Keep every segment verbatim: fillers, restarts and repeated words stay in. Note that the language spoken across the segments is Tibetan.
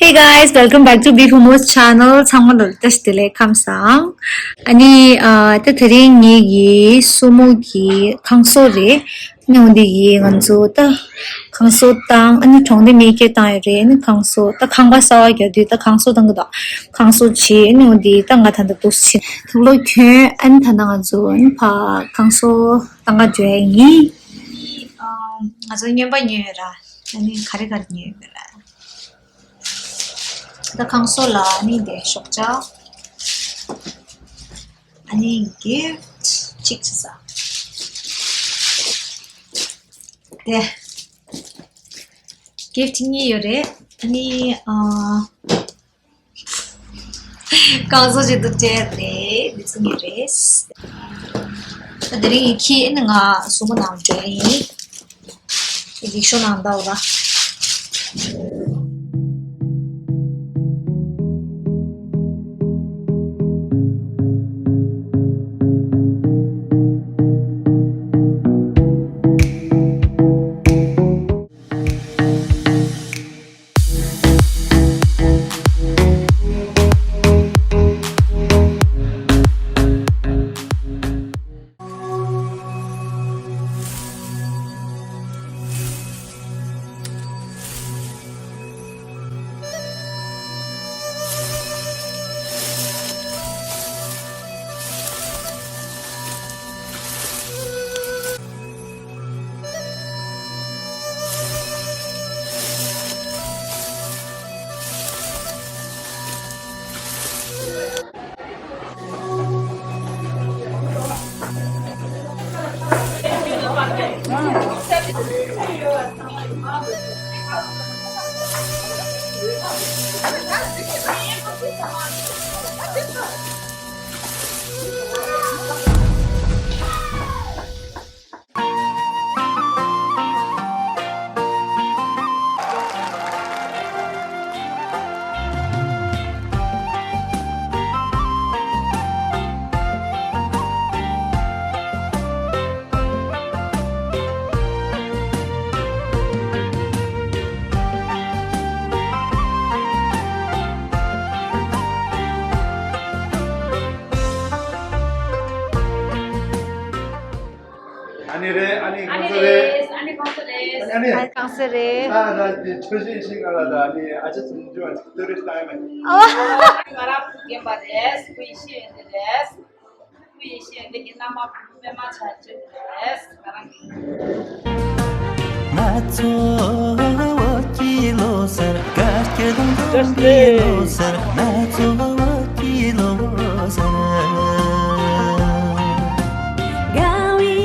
Hey guys, welcome back to Big Hummus channel. ཚང་མ་ལ་བཀྲ་ཤིས་བདེ་ལེགས། ཁམས་བཟང་། ཨ་ནི་ཨ་ད་དེ་རིང་ངེད་ཀྱི་སྲུ་མོ་གི་ཁང་བཟོ་རེད། ཨ་ནི་འོ་འདི་ཡིས་ང་ཚོ་ད་ཁང་བཟོ་བཏང་། ཨ་ནི་གྲོང་སྡེ་མི་སྐད་བཏང་ཡོད་རེད། ཨ་ནི་ཁང་བཟོ་ད་ཁང་པ་གསར་པ་རྒྱག་དུས་ད་ཁང་བཟོ་བཏང་གི་འདུག་ཁང་བཟོ་བྱས། ཨ་ནི་འོ་འདི་ད་ང་ད་ལྟ་འདུག་ཕྱིན། དུག་ལོག་གྱོན། ཨ་ནི་ད་ལྟ་ང་ཚོ་ཨ་ནི་ཕ་ཁང་བཟོ་བཏང་ག་འགྲོ་ཡ་ཡིན། ཨ་ནི་ང་ཚོ་རྔན་པ་ཉོས་ཡོད་ར། ཨ་ནི་ག་རེ་ག་རེ་ཉོས་ཡོད་ར། ད་ཁང་བཟོ་ལ་ཨ་ནི་འདི་ཤོག་བྱ། ཨ་ནི་གིཕྚ་གཅིག་བྱས། དེ་གིཕྚ་གཉིས་ཡོད་རེད། ཨ་ནི་ཨ་ཁང་བཟོ་བྱེད་དུ་སྤྲད་རེད། འདི་ཚོ་ངའི་རེད། ད་དེ་རིང་ཡི་ཁྱི་ཨ་ནི་ང་སྲུ་མོ་ནང་འདྲེན་ཡིན། ཡིག་ཤོག་ནང་ལྟ་བ། ཨ་ནི་རེད། ཨ་ནི་ཨ་ནི་གང་ས་རེད། རེད། ཨ་ནི་གང་ས་རེད། ཨ་ནི་ཨ་ནི་གང་ས་རེད། ཨ་ད་དེ་ཆོས་བཞིན་ཤིང་ང་ལ་ད་ཨ་ནི་ཨ་ཅག་ཚོ་འཇུ་བ་ཅིག་ཏུ་རེ་ལྟ་ཡ་མེད། ཨ་ང་རང་རྒན་པ་རེད། སྐུ་ཡི་ཤེས་ཡོན་དེ་རེད། སྐུ་ཡི་ཤེས་ཡོན་དེ་གི་མནའ་མ་བུ་མོ་པད་མ་བྱ་བྱེད་དེ་རེད། ང་རང་གི་ང་ཚོ་བོད་ཀྱི་ལོ་གསར། དགའ་སྐྱིད་སྟོང་གི་ལོ་གསར། ང་ཚོ་བོད་ཀྱི་ལོ་གསར། དགའ་བའི་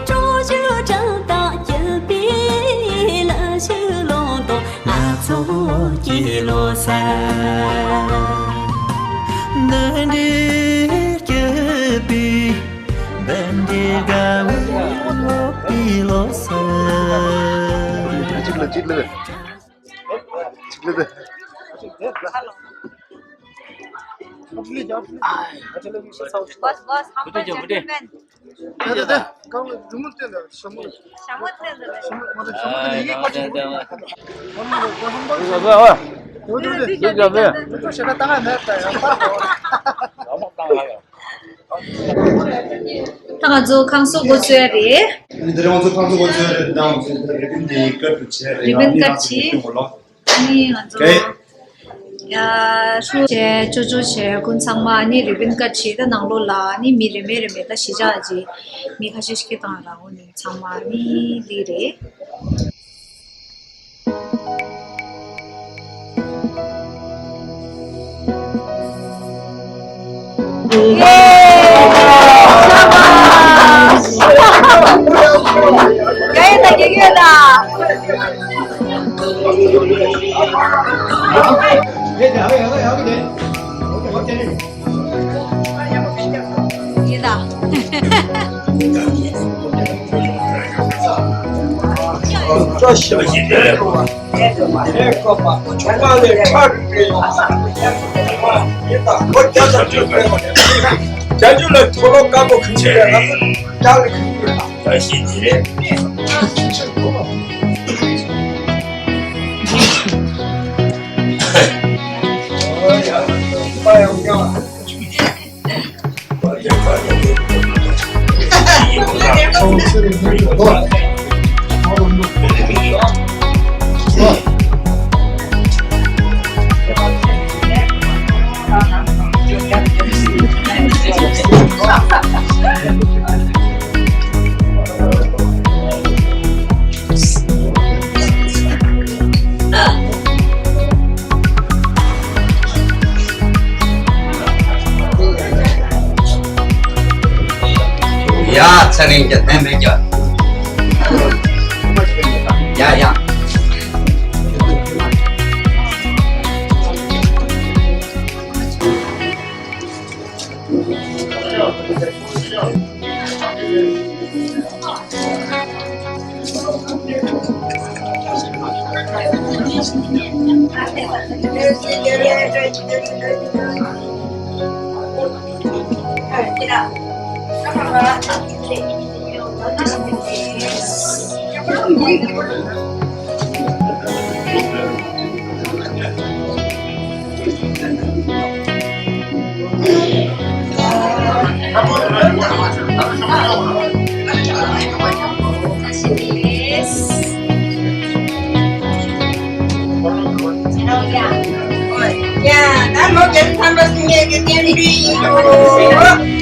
སྤྲོ་བཅུ་བཀྲག་དང་། སྐྱིད་པའི་ལ་ཕྱུགས་ལོངས་སྟོབས། ང་ཚོ་བོད་ཀྱི་ལོ་གསར། འདི་འདྲའི་སྐྱིད་པའི། འདི་འདྲའི་དགའ་བའི་བོད་ཀྱི་ལོ་གསར། གཅིག་ལ་གཅིག་ལ། གཅིག་ལ་དེ། Boss, boss, humble gentleman. དེ་དེ་དེ། གང་རི་མོ་བསྟན་ན་ཞྭ་མོ། ཞྭ་མོ་བསྟན་ན། ཞྭ་མོ་མ་རེད། ཞྭ་མོ་དེ་ཡི་གེ་ཀོ་ཅི། ཧམ་པ་ཧམ་པ། ཡོད་དེ་དེ། ཡོད་དེ་དེ། ཞྭ་མོ་བཏང་ཡ་ཡོད། ད་ང་ཚོ་ཁང་བཟོ་འགོ་ཚུགས་ཡ་རེད། ཨ་ནི་དེ་རིང་ང་ཚོ་ཁང་བཟོ་འགོ་ཚུགས་ཡ་རེད། ད་ང་ཚོ་རི་བིན་དེ་ཀ་ཊི་བྱས་རེད། རི་བིན་ཀ་ཊི་བྱས། ཨ་ནི་ང་ཚོ་ཀེ། ཡ་ཧྲུའུ་བྱས། ཅོ་ཅོ་བྱས། ཀུན་ཚང་མ་ཨ་ནི་རི་བིན་ཀ་ཊི་བྱས། ད་ནང་ལོགས་ལ་ཨ་ནི་མི་རེ་མེད་རེ་མེད་ད་གཞིས་ཆགས་ཀྱི་མི་ཁ་ཤས་ཤིག་བཏང་ར། འོ་ནི་ཚང་མ་ཨ་ནི་འདི་རེད། ཡིན་ད། བཀྲ་ཤིས་བདེ་ལེགས། ཁྱེད་ཀྱི་མ་ནས་བཀོད་པ་ཆུང་མ་ལས་ཁྲག་རེ་ཡོང་ས་ཡིན་ད། ཁོ་རྒྱ་ཚ་ཚོད་པས་རྒྱ་རྒྱུ་ལ་ཁྱོ་ལོ་དཀར་པོ་ཁུར་ཆེ་རེད། ང་ཚོ་རྒྱ་ལ་ཁུར་ཡོད་ད། བཀྲ་ཤིས་བདེ་ལེགས། རིང་གི་ཐན་མེད་ཀྱི། ཡ་ཡ། ཡ། ད་ལོ་བརྒྱ་ཐམ་པ་སུ་ངེད་ཀྱི་རྟེན་འབྲེལ་ཡིན་འགྲོ།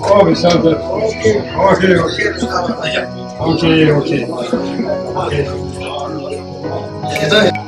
Okay, sounds good. Okay, okay, okay. Okay, okay. Okay.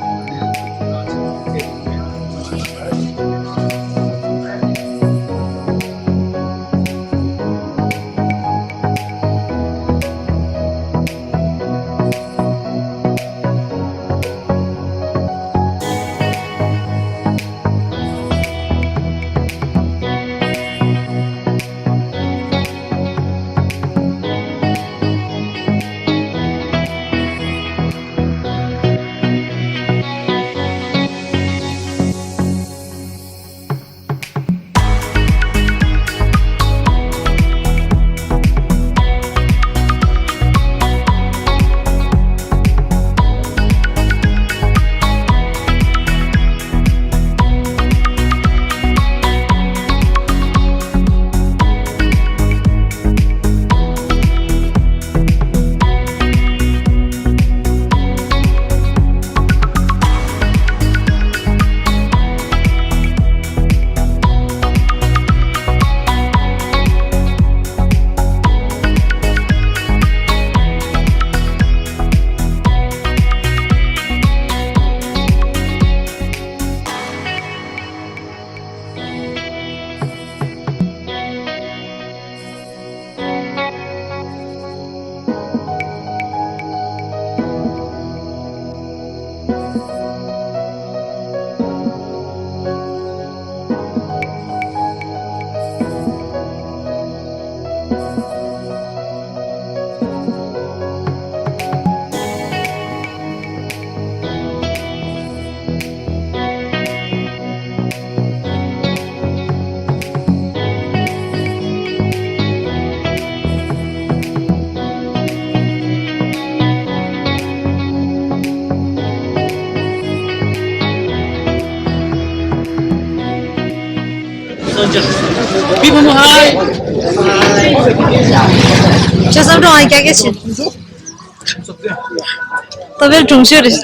People know hi. Just don't I get it. ད་བེར་གྲོང་ཤོར་རེད།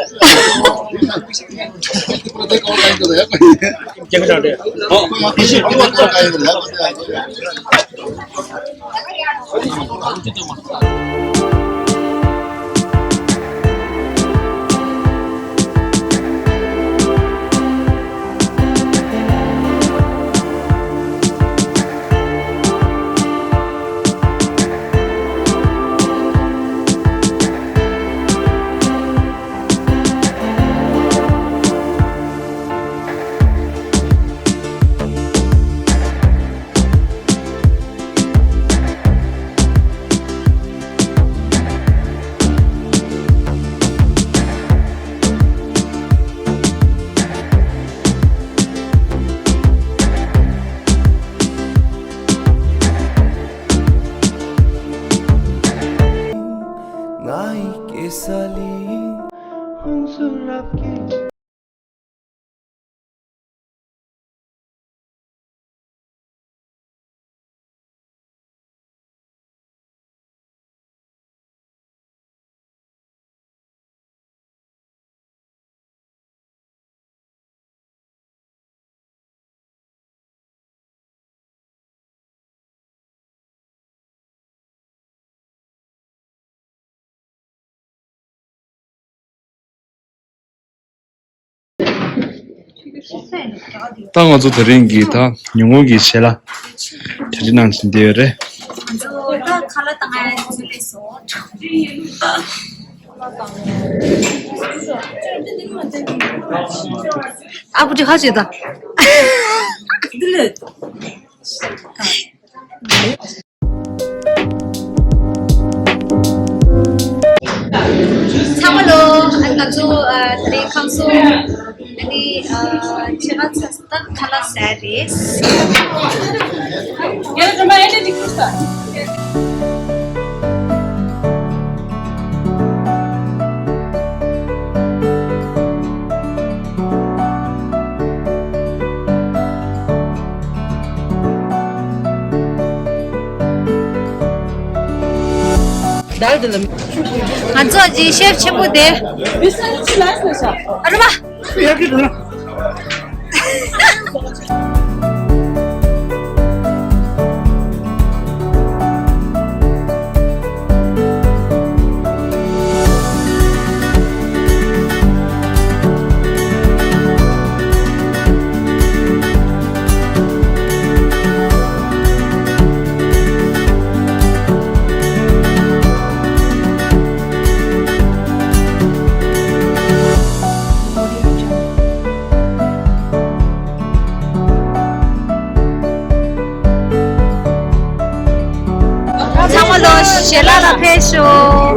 ད་ང་ཚོ་དེ་རིང་གི་ད་ཉིན་གུང་གི་ཞལ་ལག་གྲ་སྒྲིག་གནང་བཞིན་བསྡད་ཡོད་རེད། ང་ཚོ་ད་ཁ་ལག་བཏང་ཡ་ཚུལ་ལས་སོ། ཨ་བུ་ཅི་ཧ་ཅི་ད། འདི་ལས། ཚང་མ་ལོ། ཨ་ང་ཚོ་ཨ་དེ་རིང་ཁམས་གསུམ་ཨ་ནི་ཨ་ཆེ་ཁ་ཚ་ད་ཁ་ལག་ཟ་རེད། ང་ཚོ་གི་ཤེབ་ཆེན་པོ་དེ། ཨ་རོ་མ། ཚང་མ་ལོ་ཞལ་ལག་ལ་ཕེབས་ཤོག་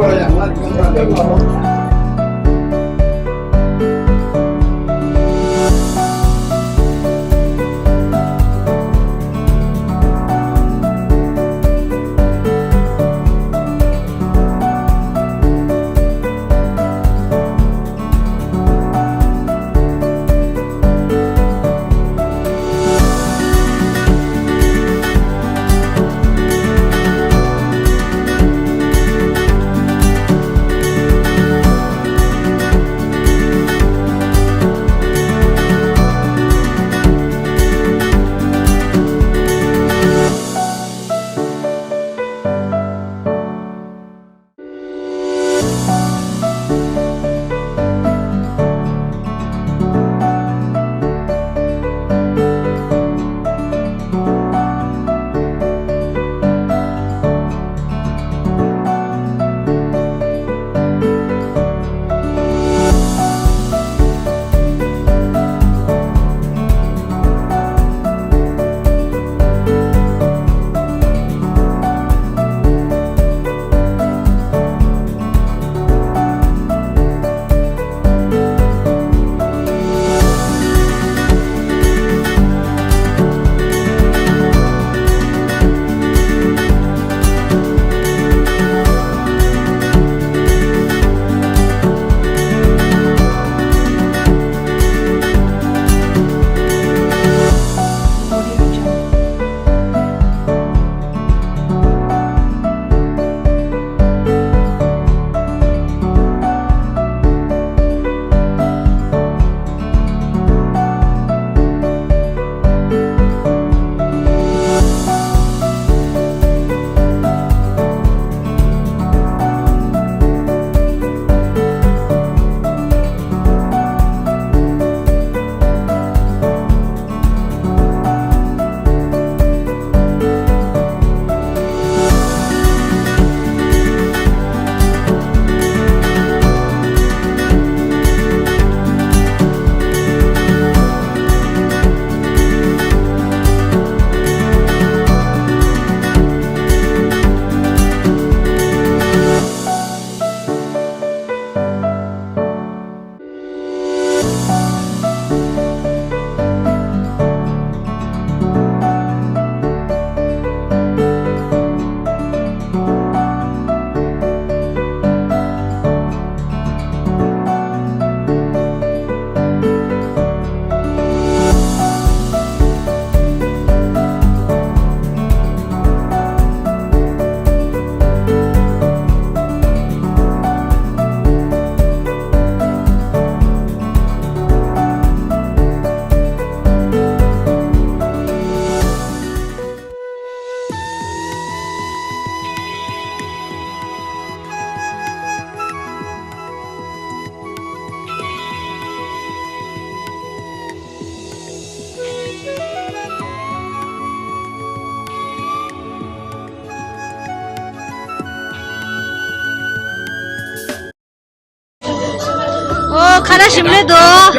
ཁ་ལག་ཞིམ་རེད་འདུག་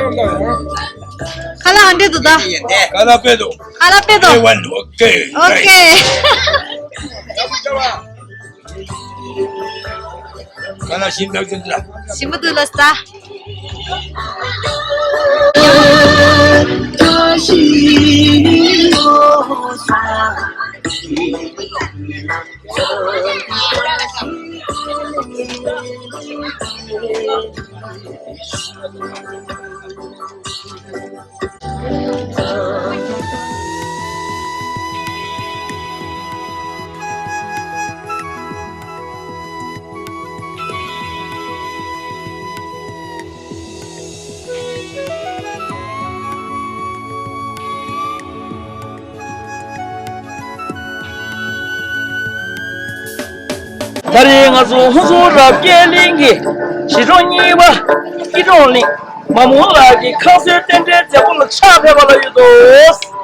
ཁ་ལག་ཧ་འདྲེ་འདུག་ད། ཁ་ལག་དཔེ་འདུག་ཁ་ལག་དཔེ་འདུག་ཨེ་ཝན་འདུག་ཨོ་ཀེ། ཨོ་ཀེ། ཁ་ལག་ཞིམ་འདུག་ཅི་འདྲ། ཞིམ་པོ་འདུག་ལགས་སོ། ད་རེས་ང་ཚོ་ཧུན་སུར་རབ་རྒྱས་གླིང་གི་གཞིས་གྲོང་གཉིས་པ་སྐྱིད་གྲོང་གླིང་མ་མོ་ལགས་ཀྱི་ཁང་གསར་རྟེན་འབྲེལ་མཛད་སྒོ་ལ་ཕྱག་ཕེབས་པ་ལ་ཡོད་དོ།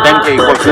ten K equals to